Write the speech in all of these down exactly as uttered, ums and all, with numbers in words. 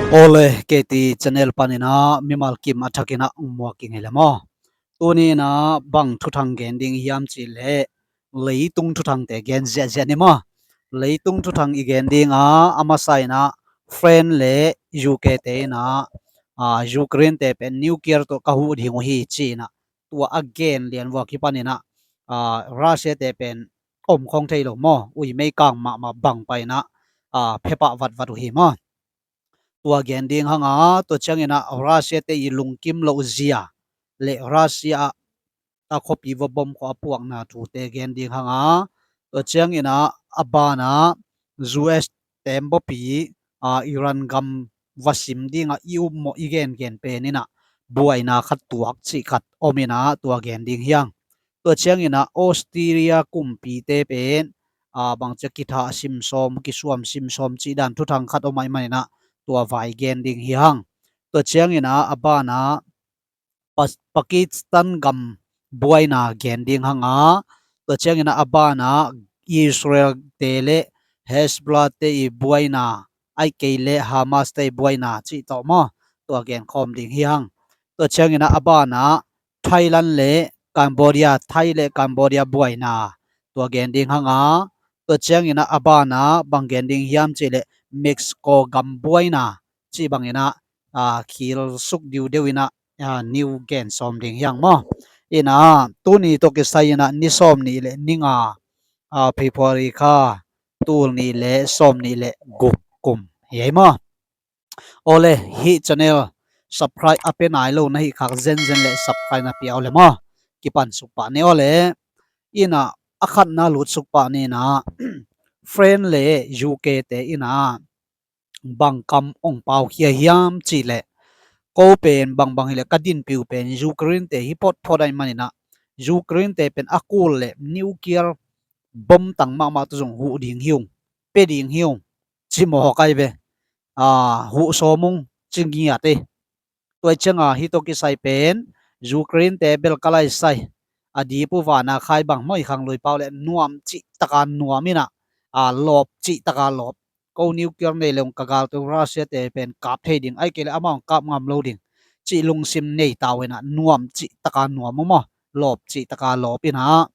Awle, K T channel panin ah mimal kim a thakin ah muak i ngei le maw? Tuni in ah bang thuthang gen ding hiam cih leh leitung thuthangte gen ziahziah ni maw? Leitung thuthang i gen ding a, a masa in ah France le U K te in ah, aa, Ukraine te pen nuclear tawh ka huh ding uh hi ci in ah tua a gen lian vua kipan in ah, aa, Russia te pen om khong thei lo maw? Ui mei kang mahmah bang pai in ah, aa, phepah vatvat uh hi maw? Tua gen ding hang a, tua ciangin ah Russia te i lungkim loh zia le Russia ah a khuapi va bom khawh a puakna thute gen ding hang a, tua ciangin ah a ban ah U S tembawpi, aa, Iran gam va sim ding ah i upmawh i gengen pen in ah buaina khat tuak cih khat om in ah tua gen ding hi hang. Tua ciangin ah Australia kumpite pen, aa, bangci a kithah simsawm, kisuam simsawm cih dan thuthang khat om ahih manin ah tua vai gen ding hi hang. Tua ciangin ah a ban ah Pas-, Pakistan gam buaina gen ding hang a, tua ciangin ah a ban ah Israel te le Hezbollah te i buaina, ahih kei le Hamas te i buaina cih tawh maw, tua gen khawm ding hi hang. Tua ciangin ah a ban ah Thailand le Cambodia, Thai le Cambodia buaina tua gen ding hang a, tua ciangin ah a ban ah bang gen ding hiam cih leh Mexico gam buaina cih bangin ah, aa, khil suk diudeu in ah, aa, new gen sawm ding hi hang maw? In ah tuni tawh kisai in ah ni sawm nih le ni nga, aa, February kha tul nih le sawm nih le guk kum hi ei maw? Awle, hih channel subscribe a pia nai lo na hih khak zenzen le subscribe na pia awle maw? Kipan suk pah ni awle. In ah a khatna lut suk pah ni in ah France le U K te in ah bang kam ong pau khia hiam cih leh, ko pen bangbang hi leh ka dinpiu pen Ukraine te hi photphot ahih manin ah Ukraine te pen a kul le nuclear bom tang mahmah tawh zong huh ding hi ung, pia ding hi ung, ci mawk ai ve. Aa, huh sawm ung ci ngiat ei. Tua ciang a hih tawh kisai pen Ukraine te bel ka lai sai a dip uh vana khai bang maw i khang lui pau le nuam cih taka nuam in ah, aa, lawp cih taka lawp. Ko nuclear nei le ung ka galte uh Russia te pen kap thei ding, ahih kei le amau kap ngam lo ding cih lungsim nei ta uh in ah nuam cih taka nuam uh maw, lawp cih taka lawp in ah.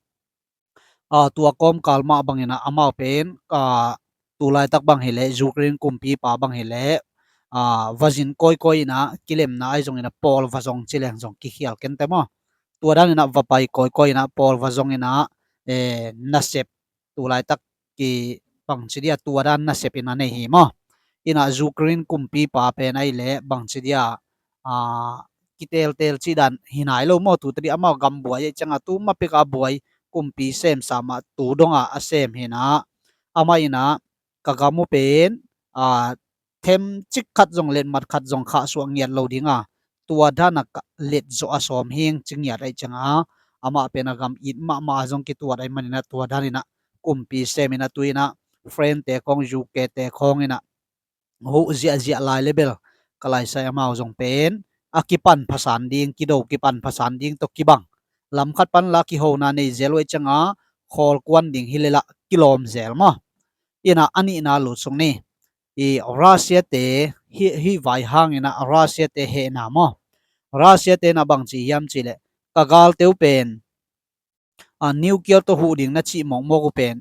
Aa, tua kawmkal mah bangin ah amau pen, aa, tulaitak bang hi leh Ukraine kumpipa bang hi leh, aa, va zin kawikawi in ah kilemna ahi zongin ah pawl va zong ci leng zong kikhial kente maw? Tua dan in ah va pai kawikawi in ah pawl va zong in ah, ee, nasep tulaitak ki bangci dia tua dan nasep in a nei hi maw? In ah Ukraine kumpipa pen ahih leh bangci dia, aa, kiteltel cih dan hi nai lo maw? Tu tadi amau gam buai ahih ciang a tu ma pek a buai kumpi semsa mah tu dong a a sem hi in ah amah in ah ka gam uh pen, aa, themcik khat zong letmat khat zong khahsuah ngiat lo ding a, tua dan a ka let zawh a sawm hing ci ngiat ahih ciang a, amah pen a gam it mahmah a zong kituat ahih manin ah tua dan in ah kumpi sem in ah tu in ah France te khawng, U K te khawng in ah huh ziahziah lai le bel ka lai sai amau zong pen a kipan phasan ding, kido kipan phasan ding tawh kibang lam khat pan la kihona nei zel uh ahih ciang a khawl kuan ding hi le lah kilawm zel maw? In ah a nihna lut suk ni. I Russia te hih, hih vai hang in ah Russia te hehna maw? Russia te in ah bang ci hiam cih leh ka galte uh pen, aa, nuclear tawh huh ding na cih mawkmawk uh pen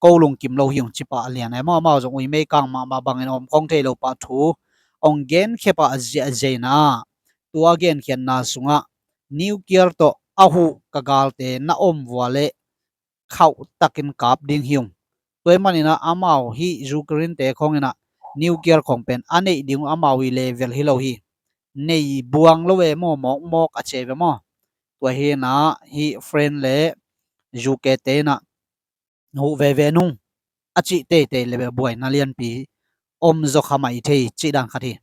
ko lungkim lo hi ung ci pah lian ei maw? Amau zong ui mei kang mahmah bangin om khong thei lo pah thu ong genkhia pah ziahziah in ah tua genkhiatna sungah nuclear tawh a huh ka galte na om vua leh khauh takin kap ding hi ung. Tua ahih manin ah amau hih Ukraine te khawng in ah nuclear khawng pen a neih ding uh amau i level hi lo hi. Nei buang lo e maw, mawkmawk a ci ei ve maw? Tua hi in ah hih France le U K te in ah huh veve nung a cih teitei le bel buaina lianpi om zaw kha mai thei cih dan khat hi.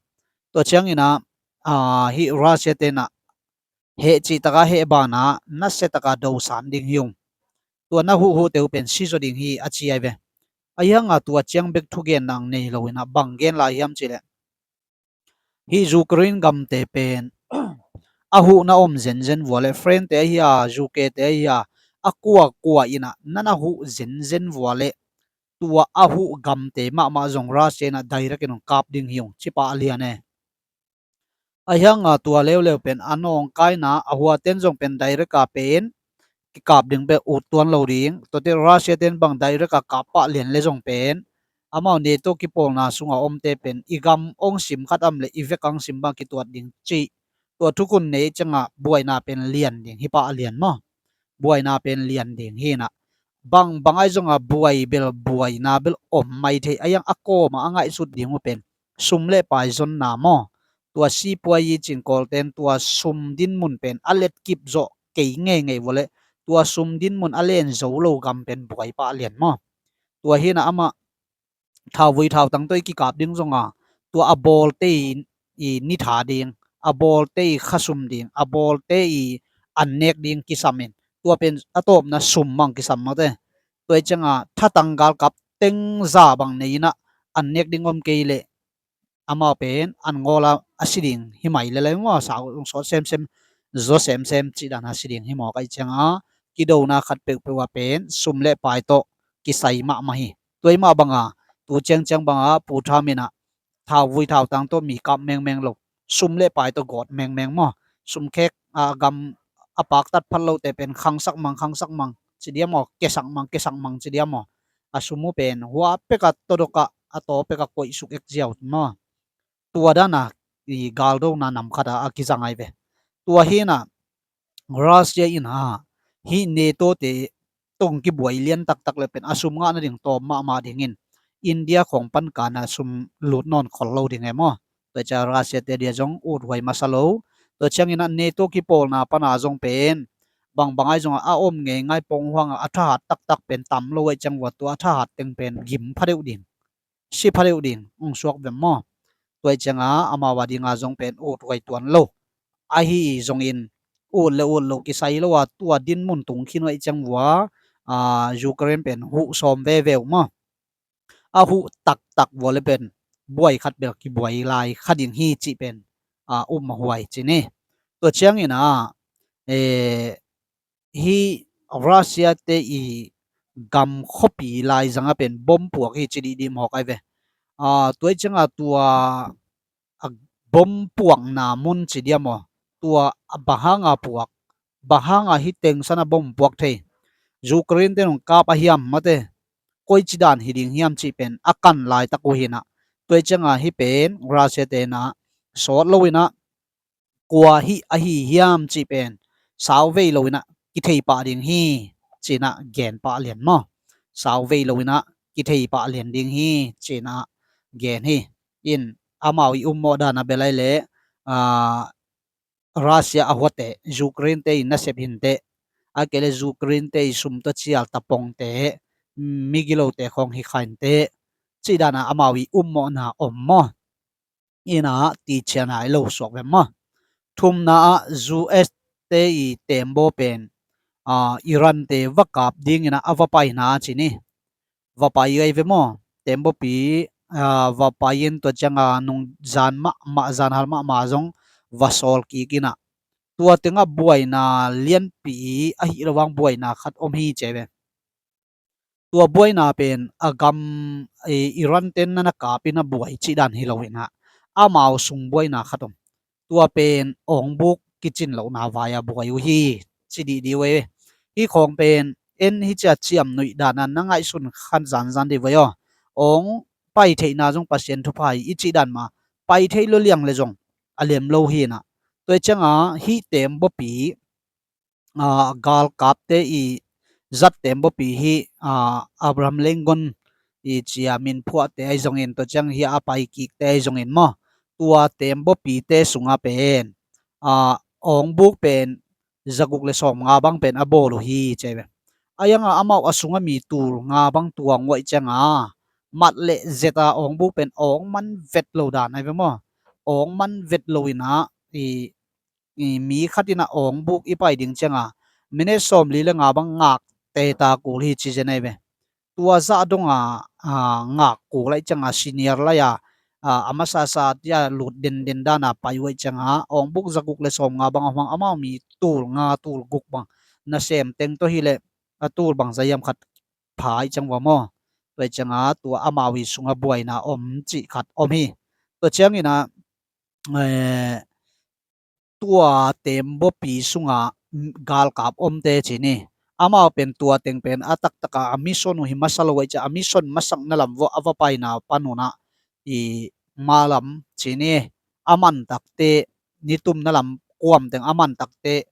Tua ciangin ah, aa, hih Russia te in ah heh cih taka heh ban ah nasia taka dosan ding hi ung. Tua na huhhuhte uh pen si zaw ding hi a ci ai ve. Ahi hang a tua ciang bek thugen nang nei lo in ah bang gen lai hiam cih leh, hih Ukraine gamte pen a huhna om zenzen vua leh France te ahi a, U K te ahi a, a kuakua in ah na na huh zenzen vua leh tua a huh gamte mahmah zong Russia in ah direct in hong kap ding hi ung ci pah a lian e. Ahi hanga tua leuleu pen a nawngkaina a huaten zong pen direct a pen kikap ding pen ut tuan lo ding. Tuate Russia ten bang direct a kap pah lian le zong pen amau NATO kipawlna sunga omte pen i gam ong sim khat am le i vek ang sim bang kituat ding cih tua thukhun nei cianga buaina pen lian ding hi pah lian maw? Buaina pen lian ding hi na. Bang bang ai zonga buai bel buaina bel om mai thei a, yang a kawma a ngaihsut ding uh pen sum le pai zonna maw? Tua sipuai i cin kawlten tua sum dinmun pen a letkip zawh kei ngeingei vua le tua sum dinmun a len zo lo gam pen buai pah lian maw? Tua hi na amah thauvui thautang tawh i kikap ding zonga tua a bawlte i, i nitha ding, a bawlte i khasum ding, a bawlte i annek ding kisam in tua pen a tawpna sum mang kisam mate. Tua i cianga thatang galkap teng za bang nei ina annek ding om kei leh amau pen an ngawla a si ding hi mai le lai maw? Sau sawt semsem zaw semsem cih dan a si ding hi maw? Kai cianga kidona khat peuhpeuh a pen sum le pai tawh kisai mahmah hi. Tua i mah banga tu ciangciang banga Pu Trump ina thauvui thautang tawh mi kap mengmeng lo, sum le pai tawh gawt mengmeng maw? Sumkhek a gam a paktat phat lote pen khangsak mang khangsak mang ci dia maw? Kesak mang kesak mang ci dia maw? A sum uh pen hua peka todok a a taw peka koihsuk ek ziau maw? Tua dana i galdona nam khata a kizang ai ve. Tua hina Russia in ha hih NATO te tong kibuai lian taktak le pen a sum ngah nading tawm mahmah dingin India khong pan kana sum lut nawn khol lo ding e maw? Tua cia Russia te dia zong uthuai masa lo. Tua ciangina NATO kipawlna pana zong pen bang bang ai zonga a om ngei ngai pong huanga a thahat taktak pen tam lo ai ciang vua tua a thahat teng pen gim pha deuh ding, si pha deuh ding ong suak vem maw? Tua i cianga amau a dinga zong pen uthuai tuan lo. Ahi zongin ut le ut lo kisai lo a tua dinmun tung khin uh ai ciang vua a Ukraine pen huh sawm veve uh maw? A huh taktak vua le pen buai khat bel kibuai lai kha ding hi cih pen a um a huai ci ni. Tua ciangina e hih Russia te i gam khuapi laizanga pen bom puak hi ci dihdih mawk ai ve. Tua i cianga tua a bom puakna mun ci dia maw? Tua a bang hanga puak, bang hanga hih teng sana bom puak thei? Ukraine te nung kap a hiam mate? Koi ci dan hi ding hiam cih pen a kan laitak uh hina. Tua i cianga hih pen Russia te na sawt lo ina kua hih ahi hiam cih pen sau vei lo ina kithei pah ding hi cina gen pah lian maw? Sau vei lo ina kithei pah lian ding hi cina gen hi. In amau i ummawh dana belai le Russia a huate Ukraine te i nasep hinte a kele Ukraine te i sum tawh cial tapongte migilote khong hi khainte cih dana amau i ummawhna om maw? Ina ti ciana i lo suak vem maw? Thumna ah U S te i tembaw pen Iran te va kap dingina a va paina ci ni. Va pai gai ve maw? Tembawpi va pai in tua cianga nung zan mahmah zan hal mahmah zong va sawl kik ina tua tengah buaina lianpi ahi lo vang buaina khat om hi ci ve. Tua buaina pen a gam Iran ten na na kap ina buai cih dan hi lo ina amau sung buaina khat om. Tua pen awngbuk kicin lohna vai a buai uh hi ci dihdih uh e. Hih khawng pen en hi cia ciam nuih dana na ngaihsun khan zanzan dih vai aw. Awng pai theihna zong Pasian thupha hi i cih dan ma pai thei lo liang le zong a lem lo hi ina. Tua i cianga hih tembawpi galkapte i zat tembawpi hi Abraham Lincoln i cia min phuahte ahi zongin tua ciang hi a pai kikte ahi zongin maw? Tua tembawpite sunga pen awngbuk pen zaguk le sawm nga bang pen a bawl uh hi ci ve. A ianga amau a sunga mi tul nga bang tuang uaih cianga mat le zeta awngbuk pen awng man vet lo dan ahi ve maw? Awng man vet lo ina i mi khat ina awngbuk i pai ding cianga minute sawmli le nga bang ngak teta kul hi ci zen ahi ve. Tua zah donga ngak kul ahi cianga senior lai-a a masasa tia lut denden dana pai uh ahi cianga awngbuk zaguk le sawm nga bang a huang amau mi tul nga tul guk bang nasem teng tawh hi le a tul bang zahiam khat pha ahi ciang vua maw? Tua ahi cianga tua amau i sunga buaina om cih khat om hi. Tua ciangina eh, tua teembaw pi sungah galkap omte ci ni. Amau pen tua teng pen a taktak a a mission uh hi masa lo ahih ciang a mission masakna lam vua a va paina pan unah i malam ci ni. A man takte nitumna lam kuam teng a man takte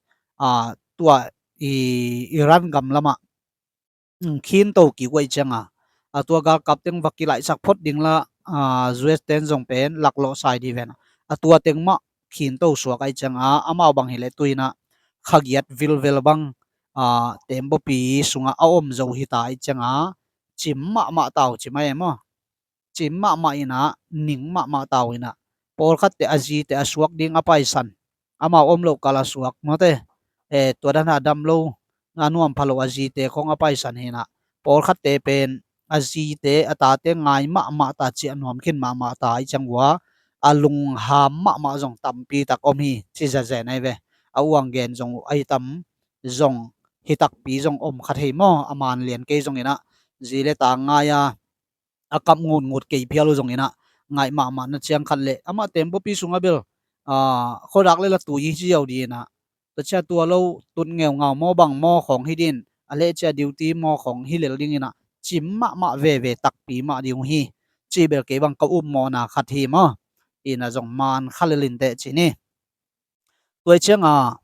tua i Iran gam lamah khinto kik uh ahih cianga a tua galkap teng va kilaihsak phot ding la, U S ten zong pen laklawh sai di ven a tua teng mah khinto suak ahih cianga amau bang hileh tuinah khagiat vilvel bang teembaw pi sungah a om zo hita ahih cianga cim mahmah tau ci mai e maw? Cim mahmah inah ning mahmah tau inah pawlkhatte a zite a suak ding a paisan amau om loh kal a suak mawte. Tua dana a dam lo a nuam pha lo a zite khong a paisan hinah pawlkhatte pen a zite a tate ngai mahmah ta ci a nuam khin mahmah ta ahih ciang ua a lungham mahmah zong tampi tak om hi ci zazen ahi ve. A uang gen zong uh ahi tam zong hi takpi zong om khat hei maw? A man lian kei zong inah zi le ta ngai a a kap ngutngut kei phial uh zong inah ngaih mahmah na ciang khat le amah teembaw pi sungah bel khuadak le la tui hi ci ziau di inah tua cia tua lo tut ngeungau maw bang maw khawng hi din a leh cia duty maw khawng hi lel ding inah cim mahmah veve takpi mah ding uh hi. Ci bel kei bang ka upmawhna khat hi maw? Inah zong man kha lel inteh ci ni. Tua cianga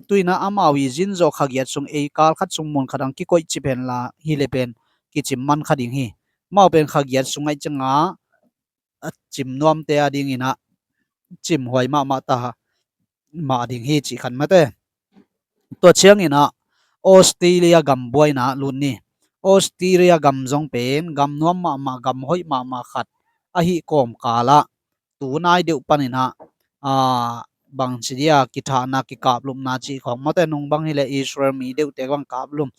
tuina amau i zin zawh khagiat sung ei kal khat sung mun khat ang kikoih cip henla hi le pen kicim man kha ding hi. Amau pen khagiat sung ahih cianga a cim nuamte a dinginah cimhuai mahmah ta mah ding hi cih khat mate. Tua cianginah Australia gam buaina lut ni. Australia gam zong pen gam nuam mahmah gam hoih mahmah khat ahi kawmkalah tunai deuh paninah bangci dia kithahna kikaplumna cih khawng mawte nung bang hileh Israel mi deuhte bang kaplum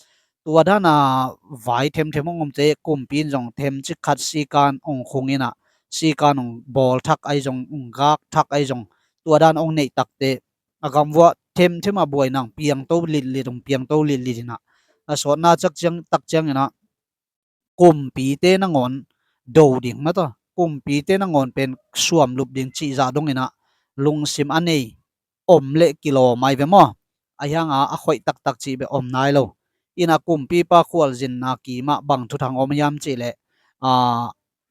tua dana vai themthem hong omte kumpi in zong themcik khat sikan hong khung inah sikan hong bawl thak ahi zong hong gak thak ahi zong tua dan hong neih takte a gam vuah themthem a buai nang piangto litlit hong piangto litlit inah a sawtna cak ciang tak cianginah kumpite nangawn do ding mata kumpite nangawn pen suamlup ding cihzah donginah lungsim a nei om leh kilawm ai ve maw? A hianga a khoih taktak cih beh om nai lo. Inah kumpipa khualzinna kimah bang thuthang om hiam cihleh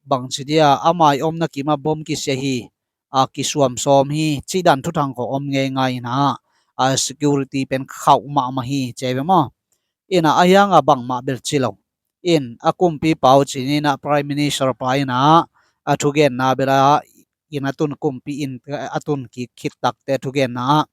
bangci dia a mai omna kimah bom kisia hi a kisuamsawm hi cih dan thuthang khawng om ngeingai inah a security pen khauh mahmah hi ci ai ve maw? Inah a hianga bangmah bel ci lo. In a kumpipa uh cin inah Prime Minister pa inah a thugenna bela in a tun kumpi in a tun kik khit takte a thugenna ah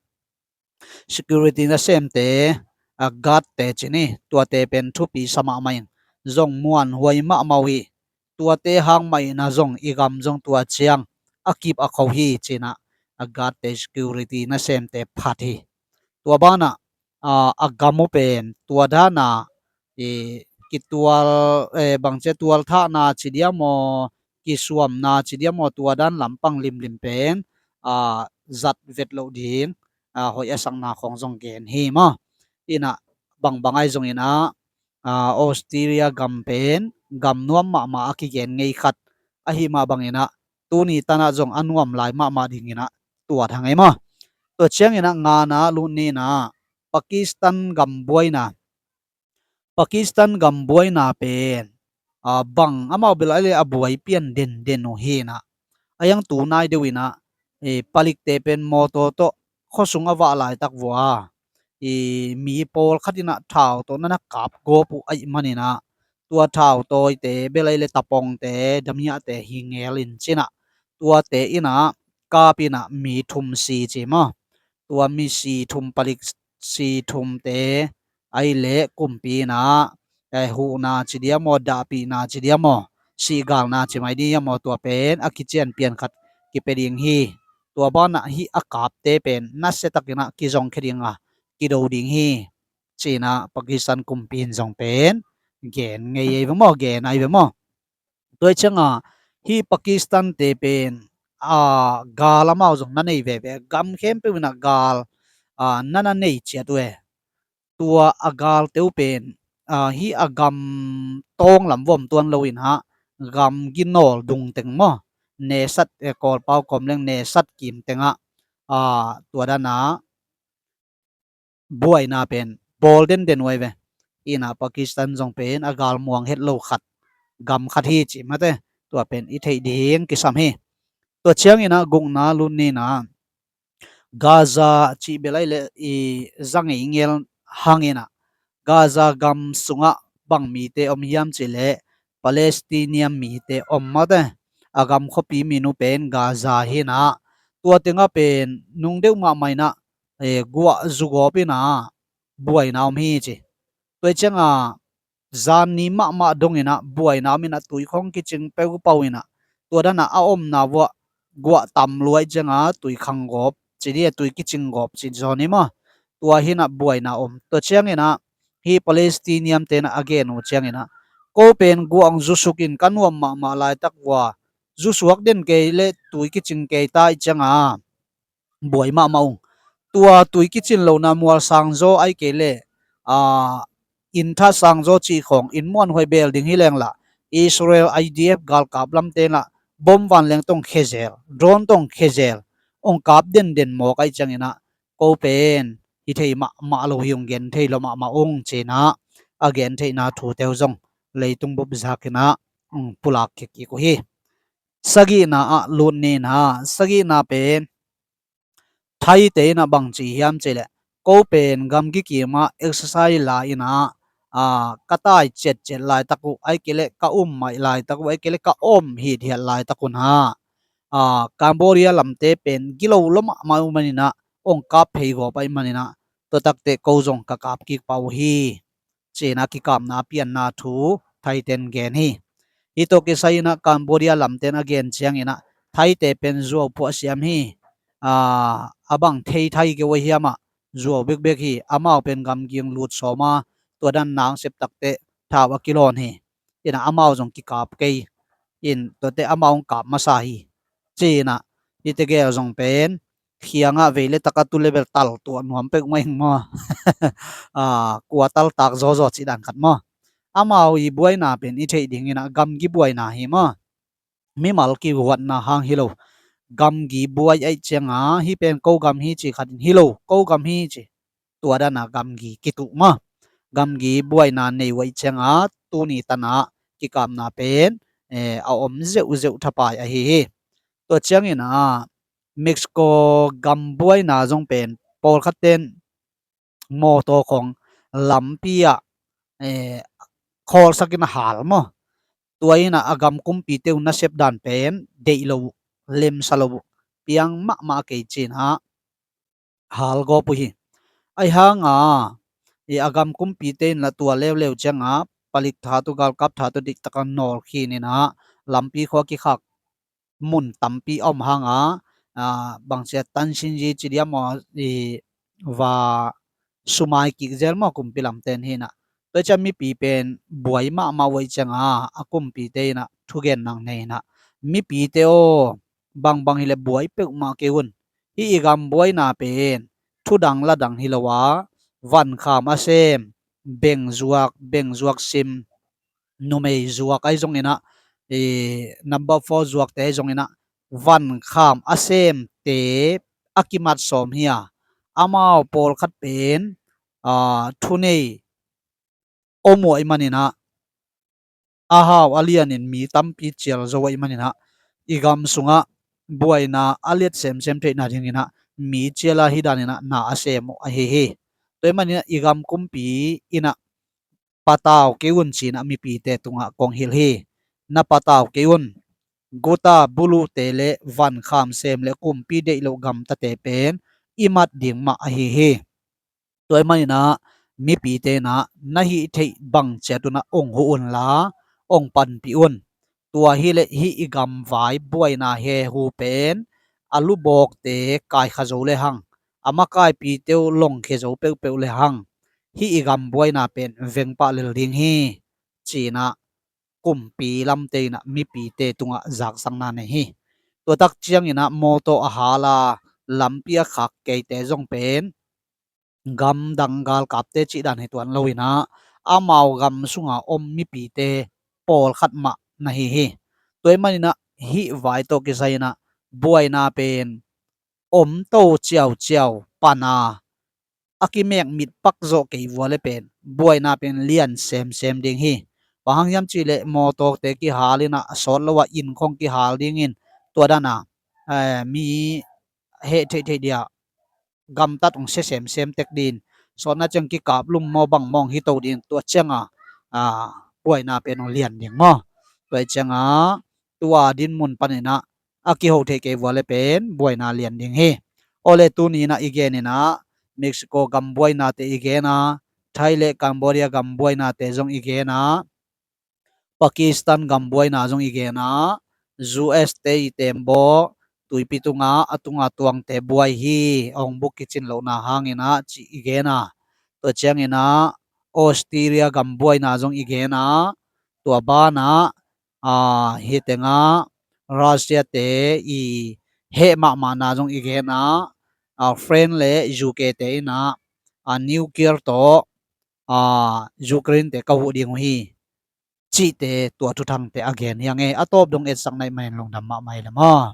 security nasemte a guardte cin hi tuate pen thupi sa mahmah in zong muanhuai mahmah uh hi. Tuate hang mah inah zong i gam zong tua ciang a kip a kho hi cinah a guardte security nasemte phat hi. Tua banah a gam uh pen tua dana kitual bangcia tualthahna ci dia maw kisuamna ci dia maw tua dan lampang limlim pen zat vet loh ding hoih a sakna khawng zong gen hi maw? Inah bangbang ai zonginah Australia gam pen gam nuam mahmah a kigen ngei khat ahi mah banginah tuni tanah zong a nuam lai mahmah dinginah tua thang ei maw? Tua cianginah ngana lut ninah Pakistan gam buaina Pakistan gam buaina pen bang amau bel a le a buai pian denden uh hinah a hiang tunai deuh inah palikte pen mawtaw tawh khuasung a vah laitak vua mi pawlkhat inah thau tawh nana kap gawp uh aih maninah tua thau tawite bel a le tapongte damiahte hi ngel in cinah tuate inah kap inah mi thum si ci maw? Tua mi si thum palik si thumte ahi leh kumpi inah huhna ci dia maw dahpihna ci dia maw sihgalna ci mai dia maw tua pen a kician pian khat kipia ding hi. Tua banah hih a kapte pen nasiatakinah kizongkhia dinga kido ding hi. Cinah Pakistan kumpi in zong pen gen ngei ei ve maw gen ai ve maw? Tua cianga hih Pakistan te pen gal amau zong na nei veve gam khempeuh inah gal nana nei ciat uh e. Tua a galte uh pen hih a gam tawng lam vom tuan lo inah gam ginawl dung teng maw nesat Kawlpau kawm leng nesat kim tengah aa, tua dana buaina pen bawl denden uh ahi ve. Ina Pakistan zong pen a galmuang het lo khat, gam khat hi ci mate, tua pen i theih ding kisam hi. Tua ciangina gukna lut nina Gaza cih bel ahi le i zangei ngel hangina Gaza gam sungah bang mite om hiam cih le Palestinian mite om mate, a gam khuapi min uh pen Gaza hina, tua tengah pen nung deuh mahmah ina, eh, guah zugawp ina buaina om hi ci. Tua cianga zan ni mahmah dongina buaina om ina tui khong kicing peuhpau ina tua dana a omna vuah guah tam luai cianga tui khang gawp ci dia, tui kicing gawp ci zaw ni maw. Tua hina buaina om. Tua ciangina hi Palestinian tena a gen uh ciangina ko pen guah hong zusuk in ka nuam mahmah laitak vua, zusuak den kei le tui kicing kei ta i cianga buai mahmah ung. Tua tui kicin lohna mual sangzaw ai kei le, aa, inn tha sangzaw cih khawng inn muanhuai bel ding hi lengla Israel I D F galkap lamte lah bom vanleng tong khezel, drone tong khezel, ong kap denden mawk ai ciangina ko pen hi thei mahmah lo hi ung, gen thei lo mahmah ung cina a gen theihna thute uh zong leitung bup zakina ong pulak kik kik uh hi. Sagihna ah lut nina, sagihna pen Thaite ina bang ci hiam cih leh ko pen gam kikima exercise la ina, aa, ka tai ciatciat laitak uh ai kei le ka um maih laitak uh ai kei le ka om hithiat laitak uh na, aa, Cambodia lamte pen gilo lo mahmah uh manina ong kap phei gawp ai manina tua takte ko zong ka kap kik pah uh hi. Cina kikapna a pianna thu Thaiten gen hi. Hi tawh kisai ina Cambodia lamten a gen ciangina Thaite pen zuau phuah siam hi. Aa, a bang thei thai kei uh hiam ah zuau bekbek hi. Amau pen gamgi lut sawma tua dan nang sep takte thau a kilawn hi. Ina amau zong kikap kei in tuate amau hong kap masa hi. Cina hite gel zong pen khiangah vei le taka tu le bel tal tuah nuam peuh mah ing maw? Aa, kua tal tak zawzaw cih dan khat maw? Amau i buaina pen i theih dingina gamgi buaina hi maw? Mimal kihuatna hang hi lo. Gamgi buai aih cianga hi pen ko gam hi ci khat in hi lo, ko gam hi ci. Tua dana gamgi kituh maw? Gamgi buaina nei uh aih cianga tuni tana kikapna pen, eh, a om zeuhzeuh thapai ahi hi. Tua ciangina Mexico gam buaina zong pen pawlkhat ten mawtaw khong lampi ah, eh, khawlsakin a hal maw? Tua ina a gam kumpite uh nasep dan pen deih lo uh, lemsa lo uh, piang mahmah kei cina hal gawp uh hi. Ahi hanga i a gam kumpite in la tua leuleu cianga palik that uh, galkap that uh diktaka nawl khin ina lampi khua kikhak mun tampi a om hanga, aa, bangcia tansinzi ci dia maw, i va sumai kik zel maw kumpi lamten hina. Tua ciang mipi pen buai mahmah uh aih cianga a kumpite ina thugen nang nei ina mipite aw, bangbang hileh buai peuhmah kei un. Hih i gam buaina pen thudang ladang hi lo a, vankham a sem, bengzuak, bengzuak sim, numei zuak ahi zongina, i number four zuakte ahi zongina, vankham a semte a kimat sawm hi a, amau pawlkhat pen, aa, thunei om uh aih manina, a hau a lianin mi tampi cial zo aih manina, i gam sungah buaina a liat semsem theihna dingina mi ciala hi danina na a sem uh ahi hi. Tua aih manina i gam kumpi ina patau kei un cina mipite tungah kong hilh hi. Na patau kei un. Guta bulute le vankham sem le kumpi deih loh gamtate pen i mat ding mah ahi hi. Tua aih manina mipite na na hih theih bang ciat una ong huh unla ong panpih un. Tua hileh hih i gamvai buaina hehu pen a lubawkte kaikha zo le hang, a makaipite uh longkhia zo peuhpeuh le hang, hih i gam buaina pen vengpah lel ding hi. Cina kumpi lamte ina mipite tungah zaksakna nei hi. Tua tak ciangina mawtaw a hala lampi a khak keite zong pen gamdang galkapte cih dan hi tuan lo ina amau gam sunga om mipite pawlkhat mah na hi hi. Tua aih manina hih vai tawh kisai ina buaina pen om to ciauciau pana a kimek mit pak zawh kei vua le pen buaina pen lian semsem ding hi. Bang hang hiam cih leh mawtawte kihal in ah sawt lo ah inn khong kihal dingin tua dan a, eh, mi heh theihtheih dia gamtat hong sia semsem tek din, sawtna ciang kikap lum maw bang maw hong hi to din, tua ciang a, a, buaina pen hong lian ding maw. Tua ciang a tua dinmun panin ah a kiho thei kei vua le pen buaina lian ding hi. Awle tuni in ah i gen in ah Mexico gam buainate i gen a, Thai le Cambodia gam buainate zong i gen a, Pakistan gam buaina zong i gen a, U S te i tembaw tuipi tunga a tunga tuangte buai hi, a hong buk kicin lohna hangin ah cih i gen a. Tua ciangin ah Australia gam buaina zong i gen a, tua banah, a, hih tengah Russia te i heh mahmahna zong i gen a, a, France le U K te in ah, a, nuclear tawh, a, Ukraine te ka huh ding uh hi, cihte tua thuthangte a gen hi hang e. A tawp dong etsak naih manin lungdam mahmah hi le maw.